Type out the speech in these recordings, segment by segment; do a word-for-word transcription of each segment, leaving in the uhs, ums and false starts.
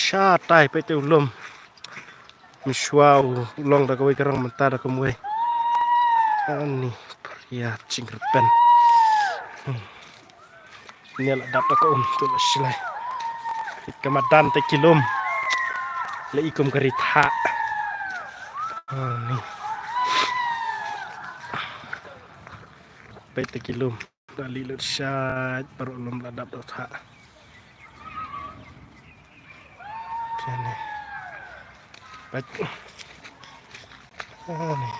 Shatai peit te u lum. Mynshuwa u long da kawei ka rong mynta da kumwei. Ani phria jingkyrpad. Hmm. Ni la dap da ka um tu la shlei. Ka madan te ki lum. La i kum ka ri thah. Ani. Peit te ki lum. La li lut shait baroh lum la dap da u thah. Kane. Peit. Ani.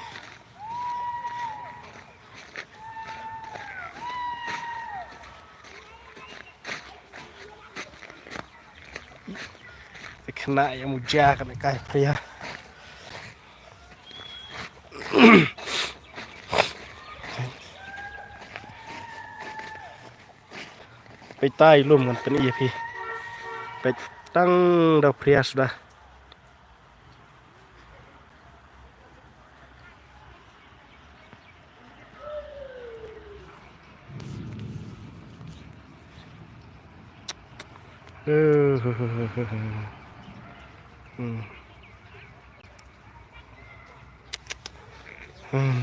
Kane ïa muja kane kai phria. Peit tai lum ngan pyni ïa phi. Peit tang da phria suda. Hmm. Hmm.